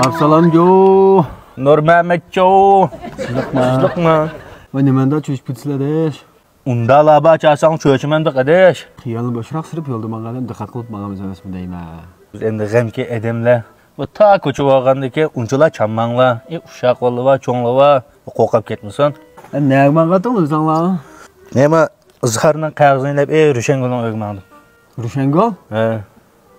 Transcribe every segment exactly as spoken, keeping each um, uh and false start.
ئابسالامجو. نۇرمەمەتجو. تىنچلىقما؟ تىنچلىقما؟ ۋاي، نېمەندە چۆچۈپ كېتىسىلەر ئاداش؟ ئۇنداقلا بار چاقساڭ چۆچىمەندۇق ئاداش. خىيالنى بوشراق سۈرۈپ يولدا ماڭغاندا دىققەت قىلىپ ماڭىمىز ئەمەسمۇ دەيمەن. بىز ئەمدى غەمكى ئادەملەر. بۇ تا كوچا بولغاندىكىن ئۇنچىلا چامماڭلار. ئى، ئۇششاق بالىلار بار، چوڭلار بار. بۇ قورقۇپ كەتمىسۇن. ئە، نەگە ماڭغانتىڭ ئۆزۈڭلار؟ نېمە، ئىزھارنىڭ قەغىزىنى ئېلىپ، ئى، رۇشەنگۈلنىڭ ئۆيىگە ماڭدىم. رۇشەنگۈل؟ ھە.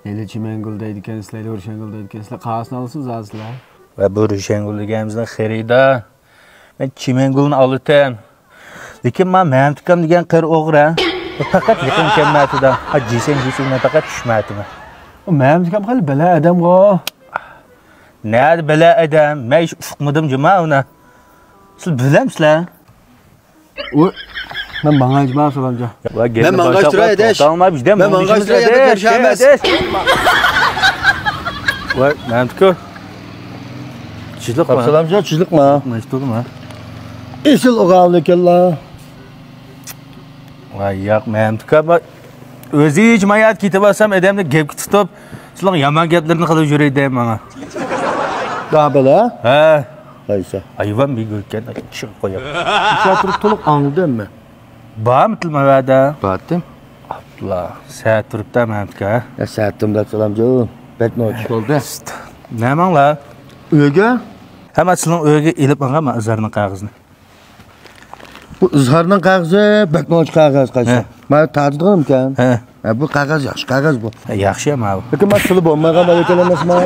ھېلى چىمەنگۈل دەيدىكەنسىلەر، ھېلى رۇشەنگۈل دەيدىكەنسىلەر، قاغىسىنى ئالىسىز ھازىرلار. ۋە بۇ رۇشەنگۈل دېگەنىمىزنىڭ خېرىدار. مەن چىمەنگۈلنى ئالىتەم. لېكىن ما مەمتىكام دېگەن قېرى ئوغرى، ھە؟ ئۇ پەقەت يېقىن كەلمەيتىدۇ. ھا، جىسەن جىسەن، مەن پەقەت چۈشمەيتىمەن. ئۇ مەمتىكام خېلى بەلە ئادەمغۇ. نەدە بەلە ئادەم؟ مەن ھېچ ئۇقمىدىم جۇما ئۇنى. سىز بىلەمسىلەر؟ ئۇ، مەن ماڭاي جۇما سالامجان. مەن ماڭغاچ تۇراي ئاداش. مەن ماڭغاچ تۇراي، ياتا كۆرۈشەمىز. ۋاي، مەمتىكۇ. تىنچلىقما؟ سالامجان، تىنچلىقما؟ نەشتۇلما؟ ئېسىل ئوغۇل ئىكەنلا. ۋاي ياق، مەمتىكا، ئۆزى ھېچ مايات كېتىۋالسام، ئادەمنى گەپكە تۇتۇپ، سىلىڭ يامان گەپلىرىنى قىلىپ يۈرەي دەي ماڭا. دابىلە؟ ھە. قايسى؟ ھايۋان بىر گۆركەن، چىقىپ قويۇپ. ئىشلەپ تۇرۇپ تولۇق ئاڭلىدىممۇ؟ بارمىتىل ماۋەدە؟ بارتىم. ئابدۇللا، سەت تۇرۇپتا مەمتىكا. يا سەتتىم دەپ سالامجۇ. بەك نوچى بولدى. نەمەڭلار؟ ئۆيگە؟ ھەممە سىلىڭ ئۆيگە ئېلىپ ماڭغان مەن ئىزھارنىڭ قەغىزىنى. بۇ ئىزھارنىڭ قەغىزى، بەك نوچى قەغەز قايسى؟ ھە. مانا تارتىدىغىنىمكەن. ھە. ھە، بۇ قەغەز ياخشى قەغەز بۇ. ھە، ياخشى يا ماۋۇ. لېكىن مانا تىلى بولمايدىغان بەلگىلەر ئەمەسمۇ؟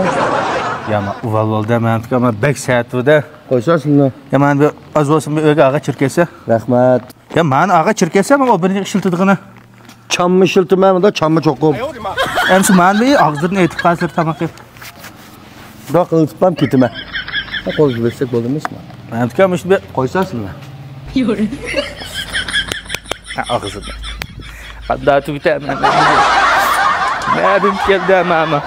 يا ما، ئۇۋال بولدى، مەمتىكا، ما بەك سەت بۇ دە. قويسا سىلىنى. يا مانا بىر ئاز بولسۇن بىر ئۆيگە ئاغا چىركەسە. رەھمەت. يا مانا ئاغا چىركەسە، ما ئۇ بىرنى ئىشلىتىدىغىنى. چامما ئىشلىتىمەن، مۇندا چامما چوقۇم. ئەمسە مانا بىر ئاغزىدىن ئېتىپ قالسىلەر تاماقى. بۇنداق قىلىپ تۇتمام كېتىمەن. قول بەرسەك بولدىمىزمۇ؟ مەمتىكا مۇشۇنى بىر قويسا سىلىنى. ھە، ئاغزىنى. قانداق تۈگىتەمەن؟ نەدىن كەلدى ماما؟